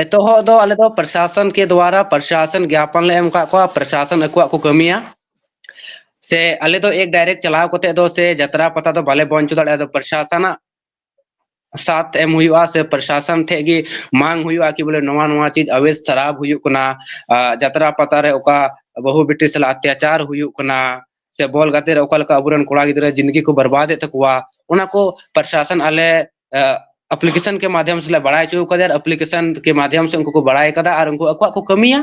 ᱮᱛᱚᱦᱚᱵ ᱫᱚ ᱟᱞᱮ ᱫᱚ ᱯᱨᱚᱥᱟᱥᱚᱱ ᱠᱮ ᱫᱣᱟᱨᱟ ᱯᱨᱚᱥᱟᱥᱚᱱ ᱜᱭᱟᱯᱚᱱ ᱞᱮ ᱮᱢ ᱟᱠᱟᱫ ᱠᱚᱣᱟ, ᱯᱨᱚᱥᱟᱥᱚᱱ ᱟᱠᱚᱣᱟᱜ ᱠᱚ ᱠᱟᱹᱢᱤᱭᱟ᱾ ᱥᱮ ᱟᱞᱮ ᱫᱚ ᱮᱠ ᱰᱟᱭᱨᱮᱠᱴ ᱪᱟᱞᱟᱣ ᱠᱟᱛᱮ ᱫᱚ ᱥᱮ ᱡᱟᱛᱨᱟ ᱯᱟᱛᱟ ᱫᱚ ᱵᱟᱞᱮ ᱵᱚᱱᱫ ᱦᱚᱪᱚ ᱫᱟᱲᱮᱭᱟᱜᱼᱟ, ᱟᱫᱚ ᱯᱨᱚᱥᱟᱥᱚᱱᱟᱜ ᱥᱟᱛ ᱮᱢ ᱦᱩᱭᱩᱜᱼᱟ ᱥᱮ ᱯᱨᱚᱥᱟᱥᱚᱱ ᱴᱷᱮᱡ ᱜᱮ ᱢᱟᱝ ᱦᱩᱭᱩᱜᱼᱟ ᱠᱤ ᱵᱚᱞᱮ ᱱᱚᱣᱟ, ᱱᱚᱣᱟ ᱪᱤᱡᱽ ᱟᱵᱮᱡ ᱥᱟᱨᱟᱯ ᱦᱩᱭᱩᱜ ᱠᱟᱱᱟ, ᱟ, ᱡᱟᱛᱨᱟ ᱯᱟᱛᱟ ᱨᱮ ᱚᱠᱟ ᱵᱟᱹᱦᱩ ᱵᱤᱴᱤ ᱥᱟᱞᱟᱜ ᱚᱛᱛᱟᱪᱟᱨ ᱦᱩᱭᱩᱜ ᱠᱟᱱᱟ, ᱥᱮ ᱵᱚᱞ ᱜᱟᱛᱮ ᱨᱮ ᱚᱠᱟ ᱞᱮᱠᱟ ᱟᱵᱚᱨᱮᱱ ᱠᱚᱲᱟ ᱜᱤᱫᱽᱨᱟᱹ ᱡᱤᱱᱫᱮᱜᱤ ᱠᱚ ᱵᱚᱨᱵᱟᱫ ᱮᱫ ᱛᱟᱠᱚᱣᱟ, ᱚᱱᱟ ᱠᱚ ᱯᱨᱚᱥᱟᱥᱚᱱ ᱟᱞᱮ, ᱟ, ᱟᱯᱞᱤᱠᱮᱥᱚᱱ ᱠᱮ ᱢᱟᱫᱷᱭᱚᱢ ᱥᱮ ᱞᱮ ᱵᱟᱲᱟᱭ ᱦᱚᱪᱚ ᱠᱟᱫᱮᱭᱟ, ᱟᱨ ᱟᱯᱞᱤᱠᱮᱥᱚᱱ ᱠᱮ ᱢᱟᱫᱷᱭᱚᱢ ᱥᱮ ᱩᱱᱠᱩ ᱠᱚ ᱵᱟᱲᱟᱭ ᱠᱟᱫᱟ ᱟᱨ ᱩᱱᱠᱩ ᱟᱠᱚᱣᱟᱜ ᱠᱚ ᱠᱟᱹᱢᱤᱭᱟ᱾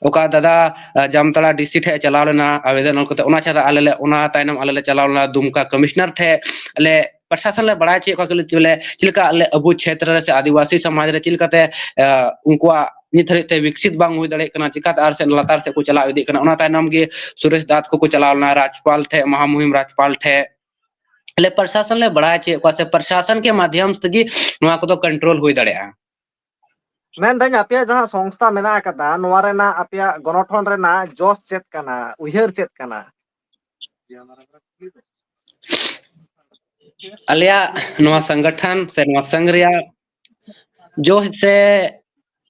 ᱚᱠᱟ ᱫᱟᱫᱟ, ᱟ, ᱡᱟᱢᱛᱟᱲᱟ ᱰᱤ ᱥᱤ ᱴᱷᱮᱡ ᱮ ᱪᱟᱞᱟᱣ ᱞᱮᱱᱟ ᱟᱵᱮᱫᱚᱱ ᱚᱞ ᱠᱟᱛᱮ, ᱚᱱᱟ ᱪᱷᱟᱲᱟ ᱟᱞᱮ ᱞᱮ, ᱚᱱᱟ ᱛᱟᱭᱱᱚᱢ ᱟᱞᱮ ᱞᱮ ᱪᱟᱞᱟᱣ ᱞᱮᱱᱟ ᱫᱩᱢᱠᱟ ᱠᱚᱢᱤᱥᱚᱱᱟᱨ ᱴᱷᱮᱡ᱾ ᱟᱞᱮ ᱯᱨᱚᱥᱟᱥᱚᱱ ᱞᱮ ᱵᱟᱲᱟᱭ ᱦᱚᱪᱚᱭᱮᱫ ᱠᱚᱣᱟ ᱠᱤ ᱵᱚᱞᱮ ᱪᱮᱫ ᱞᱮᱠᱟ ᱟᱞᱮ ᱟᱵᱚ ᱪᱷᱮᱛᱨᱚ ᱨᱮ ᱥᱮ ᱟᱹᱫᱤᱵᱟᱹᱥᱤ ᱥᱚᱢᱟᱡᱽ ᱨᱮ ᱪᱮᱫ ᱞᱮᱠᱟᱛᱮ, ᱟ, ᱩᱱᱠᱩᱣᱟᱜ ᱱᱤᱛ ᱫᱷᱟᱹᱨᱤᱡ ᱛᱮ ᱵᱤᱠᱥᱤᱛ ᱵᱟᱝ ᱦᱩᱭ ᱫᱟᱲᱮᱭᱟᱜ ᱠᱟᱱᱟ, ᱪᱤᱠᱟᱛᱮ ᱟᱨ ᱥᱮᱫ ᱞᱟᱛᱟᱨ ᱥᱮᱫ ᱠᱚ ᱪᱟᱞᱟᱣ ᱤᱫᱤᱜ ᱠᱟᱱᱟ᱾ ᱚᱱᱟ ᱛᱟᱭᱱᱚᱢ ᱜᱮ ᱥᱩᱨᱮᱥ ᱫᱟᱛ ᱠᱚᱠᱚ ᱪᱟᱞᱟᱣ ᱞᱮᱱᱟ ᱨᱟᱡᱽᱯᱟᱞ ᱴᱷᱮᱡ, ᱢᱟᱦᱟᱢᱩᱦᱤᱢ ᱨᱟᱡᱽᱯᱟᱞ ᱴᱷᱮᱡ᱾ ᱟᱞᱮ ᱯᱨᱚᱥᱟᱥᱚᱱ ᱞᱮ ᱵᱟᱲᱟᱭ ᱦᱚᱪᱚᱭᱮᱫ ᱠᱚᱣᱟ ᱥᱮ ᱯᱨᱚᱥᱟᱥᱚᱱ ᱠᱮ ᱢᱟᱫᱷᱭᱚᱢ ᱛᱮᱜᱮ ᱱᱚᱣᱟ ᱠᱚᱫᱚ ᱠᱚᱱᱴᱨᱳᱞ ᱦᱩᱭ ᱫᱟᱲᱮᱭᱟᱜᱼᱟ᱾ ᱢᱮᱱᱫᱟᱹᱧ, ᱟᱯᱮᱭᱟᱜ ᱡᱟᱦᱟᱸ ᱥᱚᱝᱥᱛᱷᱟ ᱢᱮᱱᱟᱜ ᱟᱠᱟᱫᱟ, ᱱᱚᱣᱟ ᱨᱮᱱᱟᱜ ᱟᱯᱮᱭᱟᱜ ᱜᱚᱱᱚᱴᱷᱚᱱ ᱨᱮᱱᱟᱜ ᱡᱚᱥ ᱪᱮᱫ ᱠᱟᱱᱟ, ᱩᱭᱦᱟᱹᱨ ᱪᱮᱫ ᱠᱟᱱᱟ? ᱟᱞᱮᱭᱟᱜ ᱱᱚᱣᱟ ᱥᱚᱝᱜᱚᱴᱷᱚᱱ ᱥᱮ ᱱᱚᱣᱟ ᱥᱚᱝᱜᱷ ᱨᱮᱭᱟᱜ ᱡᱚᱥ ᱥᱮ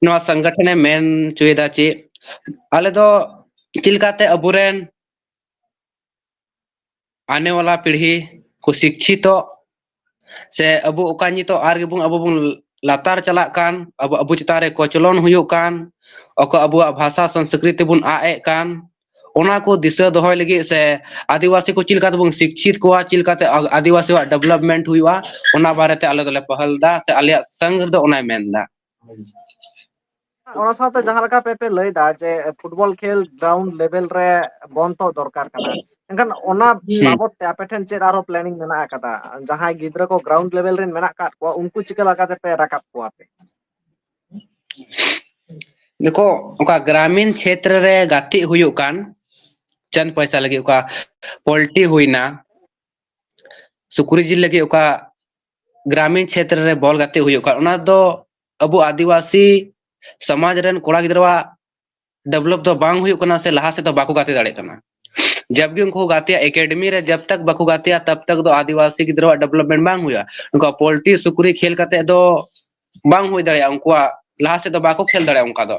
ᱱᱚᱣᱟ ᱥᱚᱝᱜᱚᱴᱷᱚᱱᱮ ᱢᱮᱱ ᱦᱚᱪᱚᱭᱮᱫᱟ ᱪᱮᱫ, ᱟᱞᱮ ᱫᱚ ᱪᱮᱫ ᱞᱮᱠᱟᱛᱮ ᱟᱵᱚᱨᱮᱱ ᱟᱱᱮ ᱣᱟᱞᱟ ᱯᱤᱲᱦᱤ ᱠᱚ ᱥᱤᱠᱪᱷᱤᱛᱚᱜ, ᱥᱮ ᱟᱵᱚ ᱚᱠᱟ ᱱᱤᱛᱚᱜ ᱟᱨ ᱜᱮᱵᱚᱱ, ᱟᱵᱚ ᱵᱚᱱ ᱞᱟᱛᱟᱨ ᱪᱟᱞᱟᱜ ᱠᱟᱱ, ᱟᱵᱚ, ᱟᱵᱚ ᱪᱮᱛᱟᱱ ᱨᱮ ᱠᱚᱪᱞᱚᱱ ᱦᱩᱭᱩᱜ ᱠᱟᱱ, ᱚᱠᱟ ᱟᱵᱚᱣᱟᱜ ᱵᱷᱟᱥᱟ ᱥᱚᱝᱥᱠᱨᱤᱛᱤ ᱵᱚᱱ ᱟᱫ ᱮᱫ ᱠᱟᱱ, ᱚᱱᱟ ᱠᱚ ᱫᱤᱥᱟᱹ ᱫᱚᱦᱚᱭ ᱞᱟᱹᱜᱤᱫ ᱥᱮ ᱟᱹᱫᱤᱵᱟᱹᱥᱤ ᱠᱚ ᱪᱮᱫ ᱞᱮᱠᱟ ᱛᱮᱵᱚᱱ ᱥᱤᱠᱪᱷᱤᱛ ᱠᱚᱣᱟ, ᱪᱮᱫ ᱞᱮᱠᱟᱛᱮ ᱟ-, ᱟᱹᱫᱤᱵᱟᱹᱥᱤᱣᱟᱜ development ᱦᱩᱭᱩᱜᱼᱟ, ᱚᱱᱟ ᱵᱟᱨᱮᱛᱮ ᱟᱞᱮ ᱫᱚᱞᱮ ᱯᱟᱹᱦᱟᱹᱞ ᱫᱟ ᱥᱮ ᱟᱞᱮᱭᱟᱜ ᱥᱚᱝᱜᱷ ᱨᱮᱫᱚ ᱚᱱᱟᱭ ᱢᱮᱱ ᱫᱟ᱾ ᱚᱱᱟ ᱥᱟᱶᱛᱮ ᱡᱟᱦᱟᱸ ᱞᱮᱠᱟ ᱯᱮ, ᱯᱮ ᱞᱟᱹᱭ ᱫᱟ ᱡᱮ ᱯᱷᱩᱴᱵᱚᱞ ᱠᱷᱮᱞ ground level ᱨᱮ ᱵᱚᱱᱫᱚ ᱫᱚᱨᱠᱟᱨ ᱠᱟᱱᱟ, ᱮᱱᱠᱷᱟᱱ ᱚᱱᱟ ᱦᱩᱸ᱾ ᱵᱟᱵᱚᱛ ᱛᱮ ᱟᱯᱮ ᱴᱷᱮᱱ ᱪᱮᱫ ᱟᱨᱦᱚᱸ planning ᱢᱮᱱᱟᱜ ᱟᱠᱟᱫᱟ? ᱡᱟᱦᱟᱸᱭ ᱜᱤᱫᱽᱨᱟᱹ ᱠᱚ ground level ᱨᱮᱱ ᱢᱮᱱᱟᱜ ᱟᱠᱟᱫ ᱠᱚᱣᱟ, ᱩᱱᱠᱩ ᱪᱤᱠᱟᱹ ᱞᱮᱠᱟ ᱛᱮᱯᱮ ᱨᱟᱠᱟᱵ ᱠᱚᱣᱟ ᱯᱮ? ᱫᱮᱠᱷᱚ, ᱚᱠᱟ ᱜᱨᱟᱢᱤᱱ ᱠᱷᱮᱛᱨᱮ ᱨᱮ ᱜᱟᱛᱮᱜ ᱦᱩᱭᱩᱜ ᱠᱟᱱ, ᱪᱟᱸᱫ ᱯᱚᱭᱥᱟ ᱞᱟᱹᱜᱤᱫ, ᱚᱠᱟ ᱯᱚᱞᱴᱤ ᱦᱩᱭᱱᱟ, ᱥᱩᱠᱨᱤ ᱡᱤᱞ ᱞᱟᱹᱜᱤᱫ ᱚᱠᱟ ᱜᱨᱟᱢᱤᱱ ᱠᱷᱮᱛᱨᱮ ᱨᱮ ᱵᱚᱞ ᱜᱟᱛᱮᱜ ᱦᱩᱭᱩᱜ ᱠᱟᱱ, ᱚᱱᱟ ᱫᱚ ᱟᱵᱚ ᱟᱹᱫᱤᱵᱟᱹᱥᱤ ᱥᱚᱢᱟᱡᱽ ᱨᱮᱱ ᱠᱚᱲᱟ ᱜᱤᱫᱽᱨᱟᱹᱣᱟᱜ develop ᱫᱚ ᱵᱟᱝ ᱦᱩᱭᱩᱜ ᱠᱟᱱᱟ ᱥᱮ ᱞᱟᱦᱟ ᱥᱮᱫ ᱫᱚ ᱵᱟᱠᱚ ᱜᱟᱛᱮ ᱫᱟᱲᱮᱭᱟᱜ ᱠᱟᱱᱟ᱾ ᱡᱟᱵ ᱜᱮ ᱩᱱᱠᱩ ᱜᱟᱛᱮᱜᱼᱟ, academy ᱨᱮ ᱡᱟᱵ ᱛᱟᱠ ᱵᱟᱠᱚ ᱜᱟᱛᱮᱜᱼᱟ, ᱛᱟᱵ ᱛᱟᱠ ᱫᱚ ᱟᱹᱫᱤᱵᱟᱹᱥᱤ ᱜᱤᱫᱽᱨᱟᱹᱣᱟᱜ development ᱵᱟᱝ ᱦᱩᱭᱩᱜᱼᱟ᱾ ᱩᱱᱠᱩ ᱯᱚᱞᱴᱤ ᱥᱩᱠᱨᱤ ᱠᱷᱮᱞ ᱠᱟᱛᱮ ᱫᱚ ᱵᱟᱝ ᱦᱩᱭ ᱫᱟᱲᱮᱭᱟᱜᱼᱟ, ᱩᱱᱠᱩᱣᱟᱜ ᱞᱟᱦᱟ ᱥᱮᱫ ᱫᱚ ᱵᱟᱠᱚ ᱠᱷᱮᱞ ᱫᱟᱲᱮᱭᱟᱜᱼᱟ ᱚᱱᱠᱟ ᱫᱚ᱾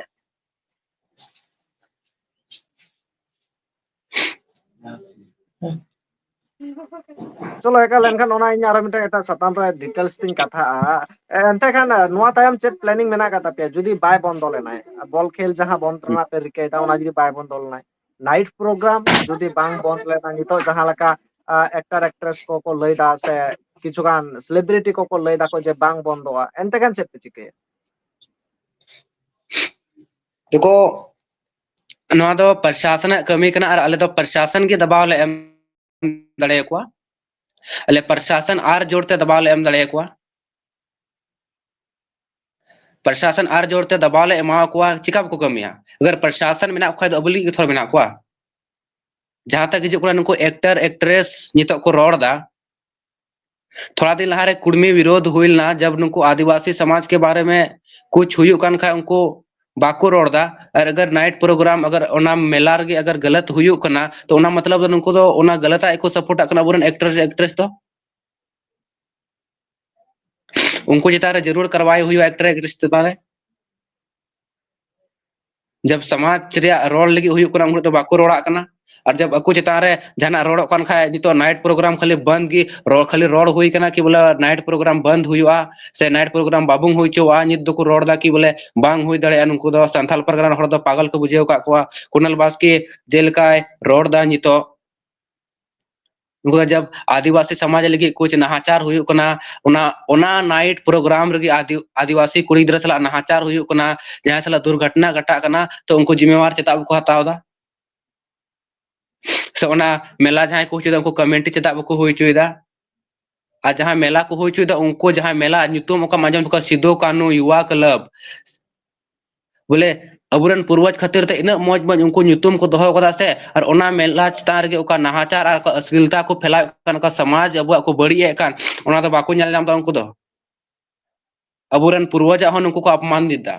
ᱪᱚᱞᱚ, ᱮᱠᱟᱞ, ᱮᱱᱠᱷᱟᱱ ᱚᱱᱟ ᱤᱧ ᱟᱨᱚ ᱢᱤᱫᱴᱟᱝ ᱮᱴᱟᱜ ᱥᱟᱛᱟᱢ ᱨᱮ details ᱛᱤᱧ ᱠᱟᱛᱷᱟᱜᱼᱟ᱾ ᱮ, ᱮᱱᱛᱮ ᱠᱷᱟᱱ, ᱮ, ᱱᱚᱣᱟ ᱛᱟᱭᱚᱢ ᱪᱮᱫ planning ᱢᱮᱱᱟᱜ ᱟᱠᱟᱫ ᱛᱟᱯᱮᱭᱟ ᱡᱩᱫᱤ ᱵᱟᱭ ᱵᱚᱱᱫᱚ ᱞᱮᱱᱟᱭ? ᱵᱚᱞ ᱠᱷᱮᱞ ᱡᱟᱦᱟᱸ ᱵᱚᱱᱫᱚ ᱨᱮᱱᱟᱜ ᱯᱮ ᱨᱤᱠᱟᱹᱭᱮᱫᱟ, ᱚᱱᱟ ᱡᱩᱫᱤ ᱵᱟᱭ ᱵᱚᱱᱫᱚ ᱞᱮᱱᱟᱭ, night program ᱡᱩᱫᱤ ᱵᱟᱝ ᱵᱚᱱᱫ ᱞᱮᱱᱟ, ᱱᱤᱛᱚᱜ ᱡᱟᱦᱟᱸ ᱞᱮᱠᱟ, ᱟ, actor actress ᱠᱚᱠᱚ ᱞᱟᱹᱭᱫᱟ ᱥᱮ ᱠᱤᱪᱷᱩ ᱜᱟᱱ celebrity ᱠᱚᱠᱚ ᱞᱟᱹᱭ ᱫᱟᱠᱚ ᱡᱮ ᱵᱟᱝ ᱵᱚᱱᱫᱚᱜᱼᱟ, ᱮᱱᱛᱮ ᱠᱷᱟᱱ ᱪᱮᱫ ᱯᱮ ᱪᱤᱠᱟᱹᱭᱟ? ᱫᱮᱠᱷᱚ, ᱱᱚᱣᱟ ᱫᱚ ᱯᱨᱚᱥᱟᱥᱚᱱᱟᱜ ᱠᱟᱹᱢᱤ ᱠᱟᱱᱟ ᱟᱨ ᱟᱞᱮ ᱫᱚ ᱯᱨᱚᱥᱟᱥᱚᱱ ᱜᱮ ᱫᱟᱵᱟᱣ ᱞᱮ ᱮᱢ ᱫᱟᱲᱮᱭᱟᱠᱚᱣᱟ᱾ ᱟᱞᱮ ᱯᱨᱚᱥᱟᱥᱚᱱ ᱟᱨ ᱡᱳᱨ ᱛᱮ ᱫᱟᱵᱟᱣ ᱞᱮ ᱮᱢ ᱫᱟᱲᱮᱭᱟᱠᱚᱣᱟ᱾ ᱯᱨᱚᱥᱟᱥᱚᱱ ᱟᱨ ᱡᱳᱨ ᱛᱮ ᱫᱟᱵᱟᱣ ᱞᱮ ᱮᱢᱟ ᱠᱚᱣᱟ, ᱪᱮᱠᱟ ᱵᱟᱠᱚ ᱠᱟᱹᱢᱤᱭᱟ? ᱟᱜᱟᱨ ᱯᱨᱚᱥᱟᱥᱚᱱ ᱢᱮᱱᱟᱜ ᱠᱚ ᱠᱷᱟᱡ ᱫᱚ ᱟᱵᱚ ᱞᱟᱹᱜᱤᱫ ᱜᱮ ᱛᱷᱚᱲᱟ ᱢᱮᱱᱟᱜ ᱠᱚᱣᱟ᱾ ᱡᱟᱦᱟᱸ ᱛᱟᱠ ᱦᱤᱡᱩᱜ ᱠᱟᱱᱟ, ᱱᱩᱠᱩ actor actress ᱱᱤᱛᱚᱜ ᱠᱚ ᱨᱚᱲ ᱫᱟ, ᱛᱷᱚᱲᱟ ᱫᱤᱱ ᱞᱟᱦᱟᱨᱮ ᱠᱩᱲᱢᱤ ᱵᱤᱨᱳᱫᱷ ᱦᱩᱭ ᱞᱮᱱᱟ, ᱡᱟᱵ ᱱᱩᱠᱩ ᱟᱹᱫᱤᱵᱟᱹᱥᱤ ᱥᱚᱢᱟᱡᱽ ᱠᱮ ᱵᱟᱨᱮ ᱢᱮ ᱠᱩᱪ ᱦᱩᱭᱩᱜ ᱠᱟᱱ ᱠᱷᱟᱡ ᱩᱱᱠᱩ ᱵᱟᱠᱚ ᱨᱚᱲ ᱫᱟ᱾ ᱟᱨ ᱟᱜᱟᱨ night program, ᱟᱜᱟᱨ ᱚᱱᱟ ᱢᱮᱞᱟ ᱨᱮᱜᱮ ᱟᱜᱟᱨ ᱜᱟᱞᱟᱛ ᱦᱩᱭᱩᱜ ᱠᱟᱱᱟ, ᱛᱚ ᱚᱱᱟ ᱢᱚᱛᱞᱚᱵ ᱫᱚ ᱱᱩᱠᱩ ᱫᱚ ᱚᱱᱟ ᱜᱟᱞᱟᱛᱟᱜ ᱜᱮᱠᱚ ᱥᱟᱯᱳᱨᱴᱟᱜ ᱠᱟᱱᱟ ᱟᱵᱚᱨᱮᱱ actor actress ᱫᱚ᱾ ᱩᱱᱠᱩ ᱪᱮᱛᱟᱱ ᱨᱮ ᱡᱟᱹᱨᱩᱲ ᱠᱟᱨᱣᱟᱭ ᱦᱩᱭᱩᱜᱼᱟ, actor actress ᱪᱮᱛᱟᱱ ᱨᱮ᱾ ᱡᱟᱵ ᱥᱚᱢᱟᱡᱽ ᱨᱮᱭᱟᱜ ᱨᱚᱲ ᱞᱟᱹᱜᱤᱫ ᱦᱩᱭᱩᱜ ᱠᱟᱱᱟ, ᱩᱱ ᱦᱤᱞᱳᱜ ᱫᱚ ᱵᱟᱠᱚ ᱨᱚᱲᱟᱜ ᱠᱟᱱᱟ᱾ ᱟᱨ ᱡᱟᱵ ᱟᱠᱚ ᱪᱮᱛᱟᱱ ᱨᱮ ᱡᱟᱦᱟᱱᱟᱜ ᱨᱚᱲᱚᱜ ᱠᱟᱱ ᱠᱷᱟᱡ, ᱱᱤᱛᱚᱜ night program ᱠᱷᱟᱹᱞᱤ ᱵᱚᱱᱫ ᱜᱮ, ᱨᱚᱲ ᱠᱷᱟᱹᱞᱤ ᱨᱚᱲ ᱦᱩᱭ ᱠᱟᱱᱟ ᱠᱤ ᱵᱚᱞᱮ night program ᱵᱚᱱᱫ ᱦᱩᱭᱩᱜᱼᱟ ᱥᱮ night program ᱵᱟᱵᱚᱱ ᱦᱩᱭ ᱦᱚᱪᱚᱣᱟᱜᱼᱟ᱾ ᱱᱤᱛ ᱫᱚᱠᱚ ᱨᱚᱲ ᱫᱟ ᱠᱤ ᱵᱚᱞᱮ ᱵᱟᱝ ᱦᱩᱭ ᱫᱟᱲᱮᱭᱟᱜᱼᱟ, ᱱᱩᱠᱩ ᱫᱚ ᱥᱟᱱᱛᱟᱞ ᱯᱟᱨᱜᱟᱱᱟ ᱦᱚᱲ ᱫᱚ ᱯᱟᱜᱚᱞ ᱠᱚ ᱵᱩᱡᱷᱟᱹᱣ ᱟᱠᱟᱫ ᱠᱚᱣᱟ᱾ ᱠᱩᱱᱟᱞ ᱵᱟᱥᱠᱮ ᱡᱮᱞᱮᱠᱟᱭ ᱨᱚᱲ ᱫᱟ ᱱᱤᱛᱚᱜ, ᱩᱱᱠᱩ ᱫᱚ ᱡᱟᱵ ᱟᱹᱫᱤᱵᱟᱹᱥᱤ ᱥᱚᱢᱟᱡᱽ ᱞᱟᱹᱜᱤᱫ ᱠᱩᱪ ᱱᱟᱦᱟᱪᱟᱨ ᱦᱩᱭᱩᱜ ᱠᱟᱱᱟ, ᱚᱱᱟ, ᱚᱱᱟ night program ᱨᱮᱜᱮ ᱟᱹᱫᱤ-, ᱟᱹᱫᱤᱵᱟᱹᱥᱤ ᱠᱩᱲᱤ ᱜᱤᱫᱽᱨᱟᱹ ᱥᱟᱞᱟᱜ ᱱᱟᱦᱟᱪᱟᱨ ᱦᱩᱭᱩᱜ ᱠᱟᱱᱟ, ᱡᱟᱦᱟᱸᱭ ᱥᱟᱞᱟᱜ ᱫᱩᱨᱜᱷᱚᱴᱚᱱᱟ ᱜᱷᱟᱴᱟᱜ ᱠᱟᱱᱟ, ᱛᱚ ᱩᱱᱠᱩ ᱡᱤᱢᱢᱮᱣᱟᱨ ᱪᱮᱫᱟᱜ ᱵᱟᱠᱚ ᱦᱟᱛᱟᱣ ᱮᱫᱟ? ᱥᱮ ᱚᱱᱟ ᱢᱮᱞᱟ ᱡᱟᱦᱟᱸᱭ ᱠᱚ ᱦᱩᱭ ᱦᱚᱪᱚᱭᱮᱫᱟ, ᱩᱱᱠᱩ committee ᱪᱮᱫᱟᱜ ᱵᱟᱠᱚ ᱦᱩᱭ ᱦᱚᱪᱚᱭᱮᱫᱟ? ᱟᱨ ᱡᱟᱦᱟᱸ ᱢᱮᱞᱟ ᱠᱚ ᱦᱩᱭ ᱦᱚᱪᱚᱭᱮᱫᱟ, ᱩᱱᱠᱩ ᱡᱟᱦᱟᱸ ᱢᱮᱞᱟ ᱧᱩᱛᱩᱢ ᱚᱠᱟ ᱟᱸᱡᱚᱢ ᱡᱚᱠᱷᱚᱱ ᱥᱤᱫᱩ ᱠᱟᱹᱱᱦᱩ ᱭᱩᱣᱟ ᱠᱞᱟᱵᱽ, ᱵᱚᱞᱮ ᱟᱵᱚᱨᱮᱱ ᱯᱩᱨᱵᱚᱡᱽ ᱠᱷᱟᱹᱛᱤᱨ ᱛᱮ ᱤᱱᱟᱹᱜ ᱢᱚᱡᱽ ᱢᱚᱡᱽ ᱩᱱᱠᱩ ᱧᱩᱛᱩᱢ ᱠᱚ ᱫᱚᱦᱚ ᱠᱟᱫᱟ ᱥᱮ, ᱟᱨ ᱚᱱᱟ ᱢᱮᱞᱟ ᱪᱮᱛᱟᱱ ᱨᱮᱜᱮ ᱚᱠᱟ ᱱᱟᱦᱟᱪᱟᱨ ᱟᱨ ᱚᱠᱟ ᱚᱥᱞᱤᱞᱛᱟ ᱠᱚ ᱯᱷᱮᱞᱟᱣᱮᱫ ᱠᱟᱱ, ᱚᱠᱟ ᱥᱚᱢᱟᱡᱽ ᱟᱵᱚᱣᱟᱜ ᱠᱚ ᱵᱟᱹᱲᱤᱡ ᱮᱫ ᱠᱟᱱ, ᱚᱱᱟ ᱫᱚ ᱵᱟᱠᱚ ᱧᱮᱞ ᱧᱟᱢ ᱮᱫᱟ ᱩᱱᱠᱩ ᱫᱚ᱾ ᱟᱵᱚᱨᱮᱱ ᱯᱩᱨᱵᱚᱡᱟᱜ ᱦᱚᱸ ᱱᱩᱠᱩ ᱠᱚ ᱚᱯᱢᱟᱱ ᱮᱫᱟ᱾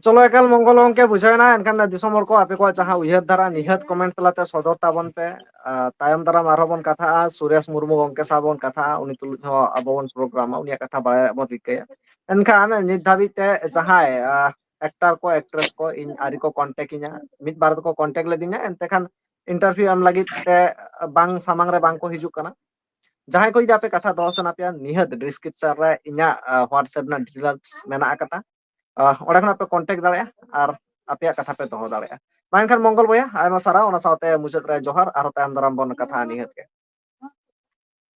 ᱪᱚᱞᱚ, ᱮᱠᱟᱞ ᱢᱚᱝᱜᱚᱞ ᱜᱚᱝᱠᱮ, ᱵᱩᱡᱷᱟᱹᱣ ᱮᱱᱟ᱾ ᱮᱱᱠᱷᱟᱱ ᱫᱤᱥᱚᱢ ᱦᱚᱲ ᱠᱚ, ᱟᱯᱮ ᱠᱚᱣᱟᱜ ᱡᱟᱦᱟᱸ ᱩᱭᱦᱟᱹᱨ ᱫᱷᱟᱨᱟ, ᱱᱤᱦᱟᱹᱛ comment ᱛᱟᱞᱟᱛᱮ ᱥᱚᱫᱚᱨ ᱛᱟᱵᱚᱱ ᱯᱮ᱾ ᱟᱨ ᱛᱟᱭᱚᱢ ᱫᱟᱨᱟᱢ ᱟᱨᱦᱚᱸ ᱵᱚᱱ ᱠᱟᱛᱷᱟᱜᱼᱟ, ᱥᱩᱨᱮᱥ ᱢᱩᱨᱢᱩ ᱜᱚᱝᱠᱮ ᱥᱟᱶ ᱵᱚᱱ ᱠᱟᱛᱷᱟᱜᱼᱟ, ᱩᱱᱤ ᱛᱩᱞᱩᱡ ᱦᱚᱸ ᱟᱵᱚ ᱵᱚᱱ programᱟ, ᱩᱱᱤᱭᱟᱜ ᱠᱟᱛᱷᱟ ᱵᱟᱲᱟᱭ ᱨᱮᱭᱟᱜ ᱵᱚᱱ ᱨᱤᱠᱟᱹᱭᱟ᱾ ᱮᱱᱠᱷᱟᱱ ᱱᱤᱛ ᱫᱷᱟᱹᱵᱤᱡ ᱛᱮ ᱡᱟᱦᱟᱸᱭ, ᱟᱸ, actor ᱠᱚ, actress ᱠᱚ ᱤᱧ ᱟᱹᱣᱨᱤ ᱠᱚ contact ᱤᱧᱟ, ᱢᱤᱫ ᱵᱟᱨ ᱫᱚᱠᱚ contact ᱞᱮᱫᱤᱧᱟ, ᱮᱱᱛᱮ ᱠᱷᱟᱱ interview ᱮᱢ ᱞᱟᱹᱜᱤᱫ ᱛᱮ ᱵᱟᱝ, ᱥᱟᱢᱟᱝ ᱨᱮ ᱵᱟᱝ ᱠᱚ ᱦᱤᱡᱩᱜ ᱠᱟᱱᱟ᱾ ᱡᱟᱦᱟᱸᱭ ᱠᱚ ᱡᱩᱫᱤ ᱟᱯᱮ ᱠᱟᱛᱷᱟ ᱫᱚᱦᱚ ᱥᱟᱱᱟ ᱯᱮᱭᱟ, ᱱᱤᱦᱟᱹᱛ description ᱨᱮ ᱤᱧᱟᱹᱜ, ᱟᱸ, WhatsApp ᱨᱮᱱᱟᱜ details ᱢᱮᱱᱟᱜ ᱟᱠᱟᱫᱟ᱾ ᱟᱸ, ᱚᱸᱰᱮ ᱠᱷᱚᱱᱟᱜ ᱯᱮ contact ᱫᱟᱲᱮᱭᱟᱜᱼᱟ ᱟᱨ ᱟᱯᱮᱭᱟᱜ ᱠᱟᱛᱷᱟ ᱯᱮ ᱫᱚᱦᱚ ᱫᱟᱲᱮᱭᱟᱜᱼᱟ᱾ ᱢᱟ ᱮᱱᱠᱷᱟᱱ ᱢᱚᱝᱜᱚᱞ ᱵᱚᱭᱦᱟ, ᱟᱭᱢᱟ ᱥᱟᱨᱦᱟᱣ, ᱚᱱᱟ ᱥᱟᱶᱛᱮ ᱢᱩᱪᱟᱹᱫ ᱨᱮ ᱡᱚᱦᱟᱨ, ᱟᱨᱦᱚᱸ ᱛᱟᱭᱚᱢ ᱫᱟᱨᱟᱢ ᱵᱚᱱ ᱠᱟᱛᱷᱟᱜᱼᱟ ᱱᱤᱦᱟᱹᱛ ᱜᱮ᱾